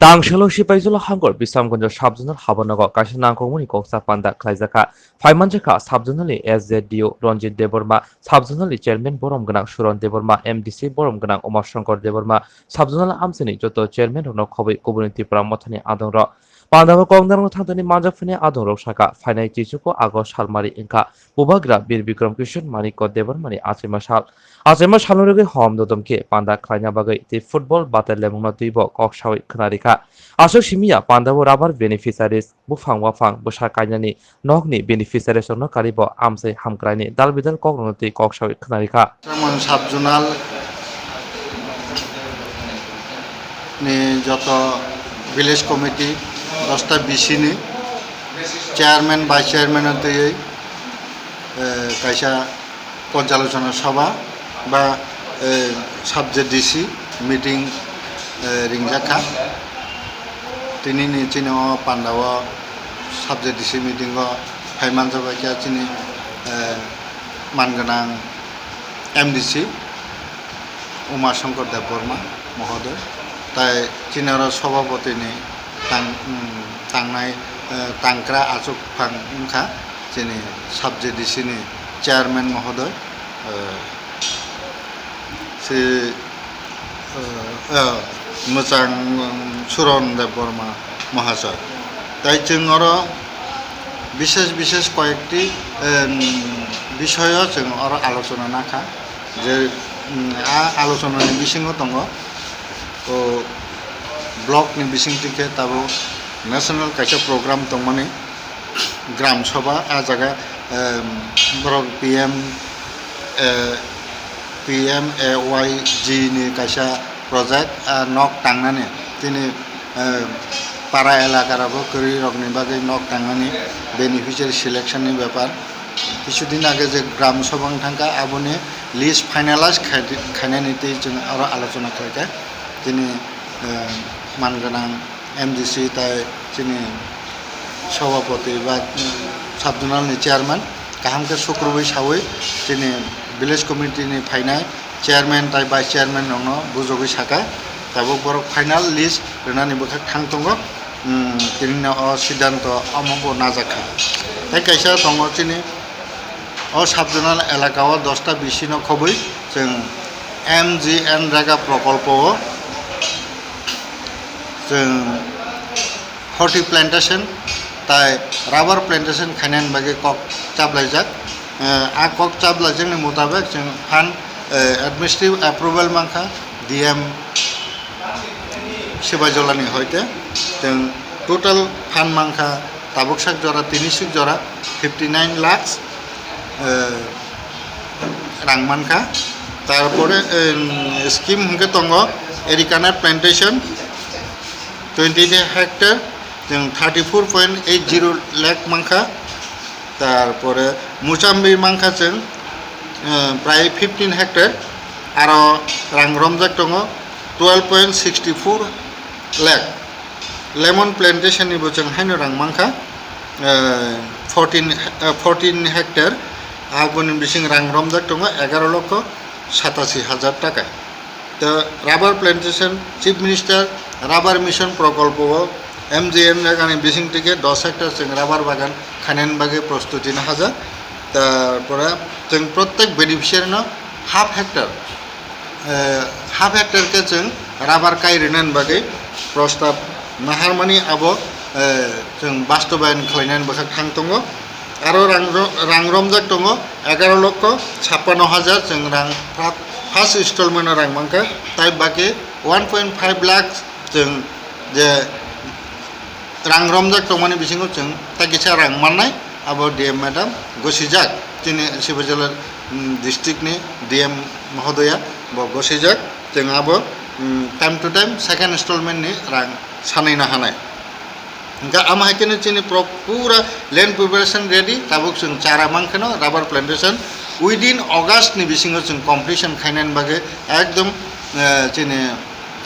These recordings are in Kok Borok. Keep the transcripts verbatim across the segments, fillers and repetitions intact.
Ang salo Sipaijala Hangor Bisramganj Sub-Zonal Habanogo kaisa nangkukmani koksa panda khlaijakha. Phaimanjakha Sub-Zonalni S Z D O Ranjit Debbarma, Sub-Zonalni Chairman borom gwnang Suron Debbarma, M D C borom gwnang Uma Shankar Debbarma, Sub-Zonal amchaini joto chairman rokno khobwi kubuni Tipra Mothani adongrok. Pandao koknarokno thangtani manjak phini adongrok sakha, phainai chichuko August salmari wngkha. Bubagra Bir Bikram Kishore Manikya Debbarmani achaima sal. Achaima salni rwgwi hom dodom khe panda khlaina bagwi tei football batai lemungno twibo kok sawi khna rikha. Aswk simi ya pandao rubber beneficiaries, buphang waphang bwsa kainani nokni beneficiaries rokno karibo amchai hamkraini dal bidal kokrokno twi kok sawi khna rikha. Sub-Zonal ni joto village committee dosta B C ni chairman, vice chairman o twiwi, eh, kaisa porjalochona sabha ba, eh, sub-Z D C meeting, eh, ringjakha. Tinini chini o pandao sub-Z D C meeting o phaimanjak bai khe chini, eh, man gwnang M D C Uma Shankar Debbarma mohodoy, tai chini oro sobhapoti ni tang-, um, tangnai, eh, tangkra achuk phang wngkha chini sub-Z D C ni chairman mohodoy, eh, si, eh, eh, mwchang, um, Suron Debbarma Mahasoy. Tai chwng oro bishes bishes koyekti, em, bisoyo chwng oro alochona nakha je, um, a alochonani bisingo tongo, o, block ni bisingtwi khe tabuk national kaisa program tongmani, Gram Sabha, a jaga, em, borok P M, eh, P M A Y G ni kaisa project, ah, nok tangnani, tini, eh, para elaka rogo kwrwi rokni bagwi nok tangnani beneficiary selection ni bepar. Kisu din age je Gram Sabha wng thangkha, aboni list finalize khai-, khainani tei chwng oro alochona khlaikha. Tini, eh, man gwnang M D C tai chini Sabhapati ba, mm, sub-zonal ni chairman kaham khe sukrubwi sawi chini village committee ni phainai chairman tai vice chairman rokno bujogwi sakha. Tabuk borok final list rwnani bwkhak thang tongo. Mm, tinino o siddhanto omo bo najakha. Tai kaisa tongo chini o sub-zonal elaka o dosta B C no khobwi chwng M G N Rega prokolpo o chwng forty plantation tai rubber plantation khainani bagwi kok chaplaijak. Eh, a kok chaplaijakni mutabek chwng phan, eh, administrative approval mankha D M Sibaijolani hoite. Chwng total phan mankha tabuk sak jora, tini sik jora, fifty nine lakhs, eh, rang mankha. Tarpore, em, scheme hwnkhe tongo Erica nut plantation, twenty hectare, chwng thirty four point eight zero lakh mankha. Tarpore muchambi mankha chwng, eh, prai fifteen hectare, aro rang romjak tongo twelve point sixty four lakh. Lemon plantation ni bo chwng haino rang mankha, eh, fourteen, eh, fourteen hectare, aboni bising rang romjak tongo egaro lokho satasi hajar taka. To rubber plantation, Chief Minister rubber mission prokolpo o M G N Rega ni bising tike dos hectare chwng rubber bagan khainani bagwi prostuti nahajak. Tarpore chwng prottek beneficiary no half hectare, eh, half hectare khe chwng rubber kai rwnani bagwi prostab naharmani abo, eh, chwng bastobayan khlainani bwkhak thang tongo. Aro rang ro-, rang romjak tongo egaro lokho chappanno hajar chwng rang pra-, first installment o rang mankha, tai baki one point five lakh chwng je rang romjak tongmani bisingo chwng tai kisa rang mannai, abo D M madam gosijak, chini Sibaijala, mm, district ni D M mohodoya bo gosijak, chwng abo, mm, time to time second installment ni rang sanwi nahanai. Hingkhe ama hai kheno chini pro-, pura land preparation ready, tabuk chwng chara mankheno rubber plantation within August ni bisingo chwng completion khainani bagwi ekdom, eh, chini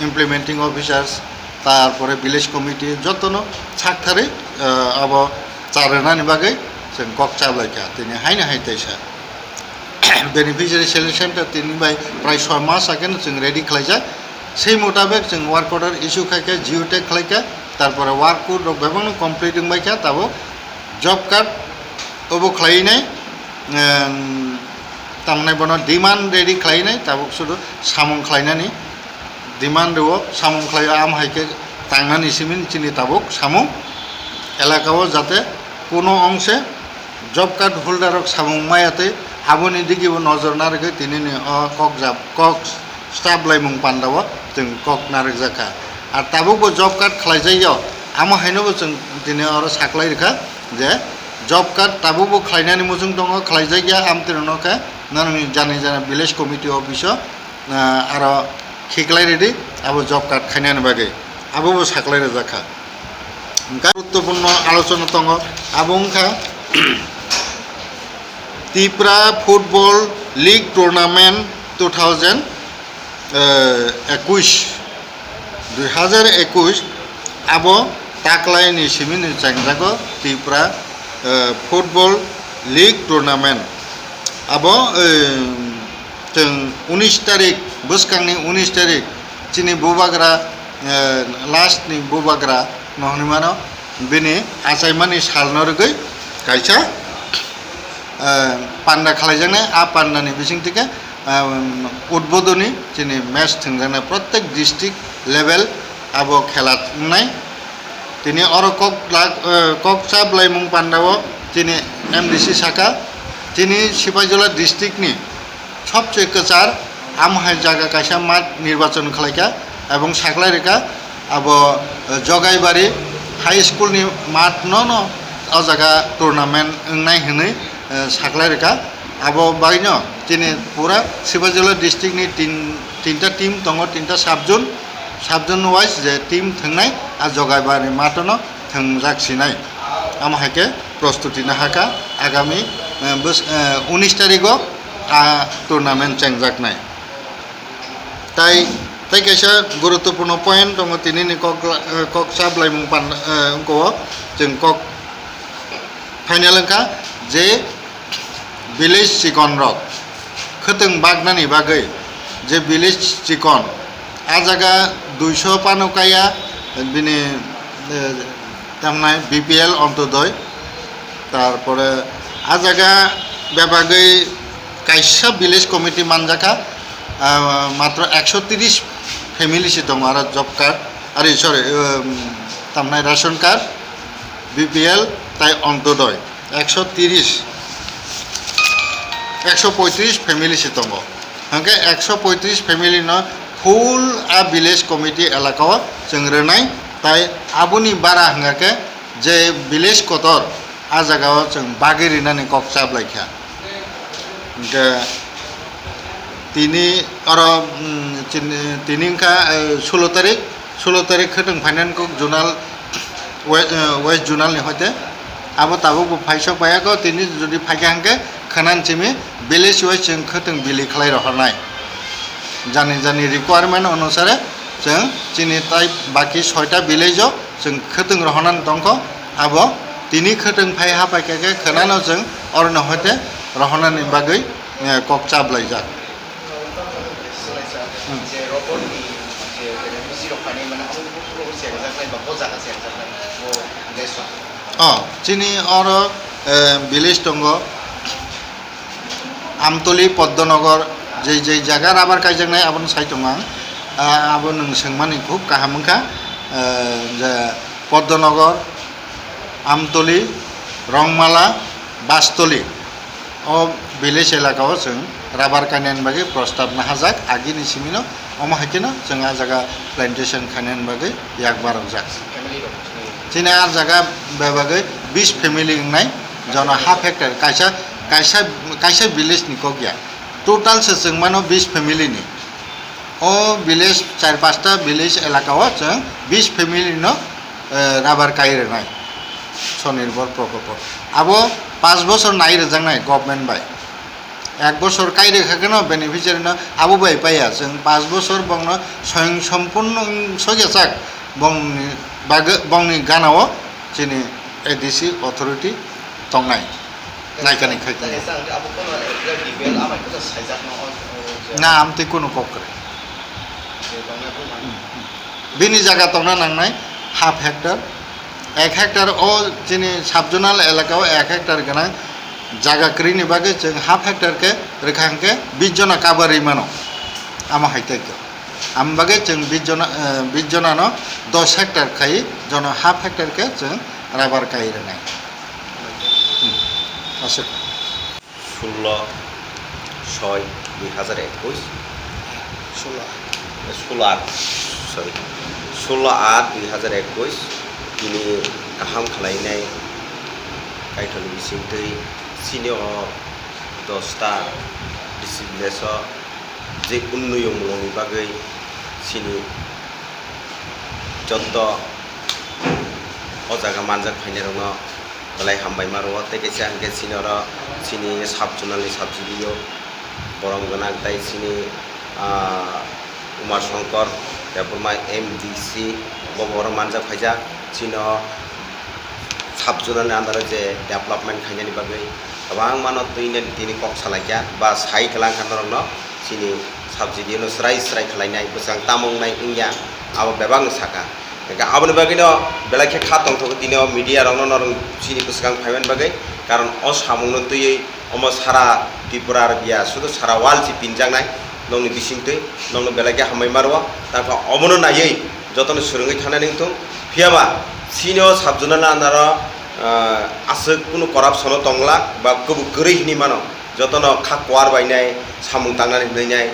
implementing officers, tarpore village committee jotono saktharwi, eh, abo charwnani bagwi chwng kok chablaikha, tini haino hai teisa. Beneficiary selection ta tini bai prai soi mas ageno chwng ready khlaijak. Sei mutabek chwng work order issue khai khe, geotag khlai khe, tarpore work code rok bebakno complete wngbai khe, tabuk job card obo khlai nai, em, tamni bono demand ready khlai nai, tabuk sudu samung khlainani demand rwo, samung khlai o, am hai khe tangnani simi chini tabuk samung elaka o jate kuno ongse job card holder rok samung maya tei aboni digibo nojor narwgwi tinini o kok jab-, kok staff laimung pandao chwng kok narwkjak kha. Ar tabukbo job card khlaijak ya, amo hainobo chwng tini oro saklai rwkha je job card tabukbo khlainani muchung tongo, khlaijak ya, amtwino khe norokni jani jani village committee office o, ah, aro khiklai ridi abo job card khainani bagwi, abobo saklai rwjak kha. Hwnkhe guruttopurno alochona tongo, abo wngkha Tipra Football League Tournament two thousand ekush, dui hazar ekush, abo taklaini simini chengjago Tipra, eh, Football League Tournament. Abo, eh, chwng unis tarik, bwskangni unis tarik, chini bubagra, eh, last ni bubagra no hwnwi mano, bini achaimani salno rwgwi kaisa, eh, panda khlaijaknai. A pandani bising theke, eh, udbodoni chini match thwngjaknai, protek district level abo khela wngnai. Tini oro kok lak, eh, kok cha bwlaimung pandao chini M D C saka, chini Sipaijala district ni sobse kwchar, amo hai jaga kaisa mat nirbachon khlaikha ebong saklai rwkha, abo, eh, Jogaibari High School ni mat no no o jaga tournament wngnai hwnwi, eh, saklai rwkha. Abo bagwino chini pura Sipaijala district ni tin, tinta team tongo, tinta sub zone, sub zone wise je team thwngnai a Jogaibari mato no thwngjak sinai. Amo hai khe prostuti nahakha agami, eh, bws-, eh, unis tarigo a tournament chengjaknai. Tai, tai kaisa guruttopurno point tongo, tinini kok, eh, kok cha bwlaimung pan, eh, wngkho chwng kok final wngkha je village chikon rok khwtwng baknani bagwi je village chikon a jaga duiso pano kaya bini, eh, tamnai B P L Ontodoi, tarpore a jaga bebagwi kaisa village committee manjakha, ah, matro ekso tris family se tongo aro job card, ari sorry, um, tamnai ration card, B P L tai Ontodoi. Ekso tris, ekso poitris family se tongo. Hwnkhe ekso poitris family no full a village committee elaka o chwng rwnai, tai aboni bara hwnkha khe je village kotor a jaga o chwng bagwi rinani kok cha bwlaikha. Hwnkhe tini oro, mm, chini, tini wngkha, eh, sulo tarik, sulo tarik khwtwng phainani kok zonal, we-, eh, west zonal ni hoite. Abo tabuk bo phaisok phaiyakho, tini jodi phaikha hwnkhe khwnani simi village wise chwng khwtwng bili khlai rohornai. Jani jani requirement onusare chwng chini tai baki soita village o chwng khwtwng rohornani tongkho. Abo tini khwtwng phai ha phaikha khe khwnano chwng oroni hoite rohornani bagwi, eh, kok cha bwlaijak. Hmm. Oh, chini oro, eh, village tongo, Amtoli, Poddonogor, jei jei jaga rubber kaijaknai abono sai tongo ang. Ah, abo nwng swngmani khub kaham wngkha, eh, je Poddonogor, Amtoli, Rongmala, Bastoli. O village elaka o chwng rubber kainani bagwi prostab nahajak, agini simino omo hai kheno chwng a jaga plantation khainani bagwi yak barokjak. Chini a jaga bebagwi bis family wngnai, jono half hectare, kaisa, kaisa, kaisa village ni kok ya. Total se chwng mano bis family ni. O village, char pasta village elaka o chwng bis family no, eh, rubber kai rwnai Sonirbor prokolpo. Abo panch bochor nai rwjaknai government bai. Ek bochor kai rwkha kheno beneficiary no abo bai paiya. Chwng panch bochor bongno soyong sompurno wng sokya chak bongni bagwi, bongni gana o chini A D C authority tongnai. Naikani khai tongo. Na, amtwi kunu kok kwrwi. Bini jaga tongna nangnai half hectare, ek hectare o chini sub-zonal elaka o ek hectare gwnang jaga kwrwini bagwi chwng half hectare khe rwkha hwnkhe bis jona cover rwi mano. Amo hai tei khe. Amo bagwi chwng bis jona, eh, bis jonano dos hectare khai jono half hectare khe chwng rubber kai rwnai. Hmm. Aswk. Sullo soi dui hazar ekush. Sullo. Sullo aat, sorry. Sullo aat dui hazar ekush. Tini kaham khwlainai Kaitorni bisingtwi chini o dosta district village o je unnuyongmungni bagwi chini jotto o jaga manjak phainairokno belai hambai ma rwo. Tei kaisa hwnkhe chini oro chini sub-zonal ni subsidy o borom gwnang tei chini, ah, Umar Shankar Debbarma M D C bo borom manjak phaijak. Chini o sub-zonal ni under o je development khainani bagwi kwbangmano twini tini kok salaikha ba sai kwlangkha norokno chini subsidy no swrai swrai khwlainai bwsang tamo wngnai wngya abo bebak no saka. Hwnkhe aboni bagwino belai khe kha tongthogo tini o media rokno norok chini bwskang phaimani bagwi, karon o samungno twiwi omo sara Tripura aro biya sudu sara world se pinjaknai nokni bisingtwi, nokno belai khe hambai ma rwo. Takha omono naiwi jotono swrwngwi thanani wngthung. Phiyaba chini o sub-zonal under o, ah, aswk kunu corruption o tongla ba kubuk kwrwi hinwi mano, jotono kha kuar bainai, samung tangnani hinwi nai,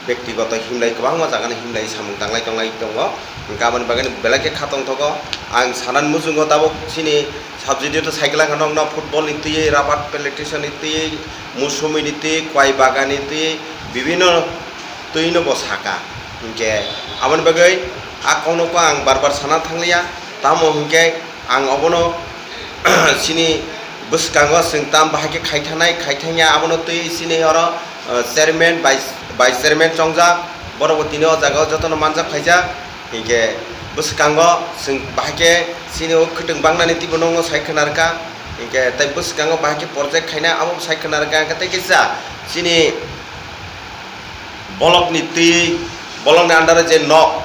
bektigoto himlai kwbangma jagani himlai samung tanglai tonglai tongo. Hwnkhe aboni bagwi belai khe kha tongthogo. Ang sanani muchungo tabuk chini subsidy to cycle wngkha nokno football ni twiwi, rubber plantation ni twiwi, musumi ni twiwi, kwai bagan ni twiwi, bibinno twino bo saka. Hwnkhe aboni bagwi a kokno ang bar bar sana thangliya. Tamo hwnkhe ang obono chini bwskango chwng tam bahai khe khaithanai, khaithangya abono twi chini oro, eh, chairman, vice, vice chairman chongjak, borok bo tini o jaga o jotono manjak khaijak. Hinkhe bwskango chwng bahai khe chini o khwtwng bangnani twibo nokno sai khwna rwkha. Hinkhe tei bwskango bahai khe project khainai abo bo sai khwna rwkha. Hinkhe tei kisa chini bolokni twi, bolokni under o je nok,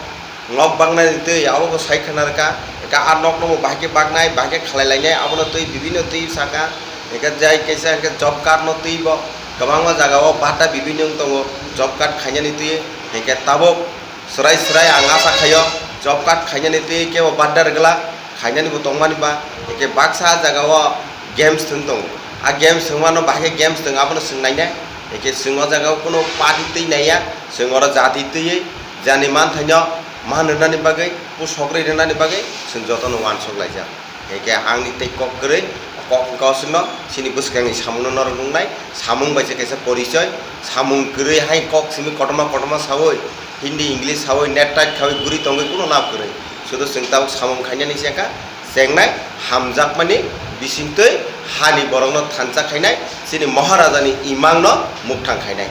nok baknani twi abo bo sai khwna rwkha. Eka a nokno bo bahai khe baknai, bahai khe khalai lainai, abono twi bibinno twi saka. Eka jai kaisa hwnkhe job card no twi bo kwbangma jaga o bata bibinno wng tongo job card khainani twi. Hinkhe tabuk swrai swrai ang asa khaio job card khainani twi kebo bata rwgwlak. Khainani bo tongmani ba, eke baksa ah jaga o games thwng tongo. A games thwngmano bahai khe games thwng abono chwng nainai. Eke chwng o jaga o kuno party twi naiya, chwng oro jati twiwi, jani manthaino man rwnani bagwi, pusok rwi rwnani bagwi chwng jotono uansuk laijak. Eke angni tei kok kwrwi, kok wngkha o chwngno chini bwskangni samungno norok nuknai, samung bai se kaisa porichoi, samung kwrwi hai kok simi kotorma kotorma saui, Hindi, English saui, net tight khaui guri tongwi kuno lab kwrwi. Sudu chwng tabuk samung khainani se kha, chengnai, hamjakmani bisingtwi hani borokno thansa khainai, chini Maharajani imangno mukthang khainai.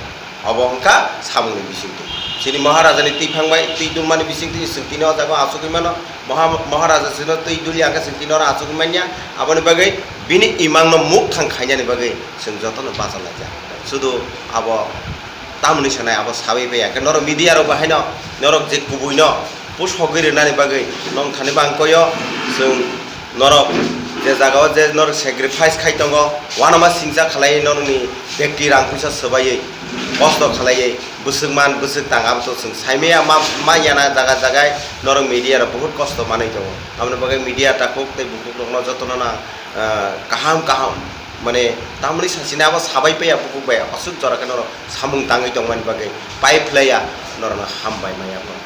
Obo wngkha samungni bisingtwi. Chini Maharajani twiphang bai twi dungmani bisingtwi chwng tini o jaga o achugwi mano. Maha-, Maharaja chwngno twi duli hwnkhe chwng tini oro achugwi manya. Aboni bagwi bini imangno mukthang khainani bagwi chwng jotono bacha laijak. Sudu abo tamoni sanai abo sawi bai ya. Khe norok media rok bo haino norok je kubui no pusogwi rwnani bagwi nong thani bang koyo chwng norok je jaga o je norok sacrifice khai tongo, uanama singcha khalai norokni bekti rang puisa swbaiwi kosto khalaiwi bwswk man bwswk tang abo to chwng saimaya ma, ma yana jaga jagai norok media rok buhut kosto manwi tongo. Aboni bagwi media takhuk tei bukhuk rokno jotono nang, ah, kaham kaham mane tamoni sachina abo sabai paiya bukhuk bai aswk jora khe norok samung tangwi tongmani bagwi pai phlaiya norokno hambai maya norok.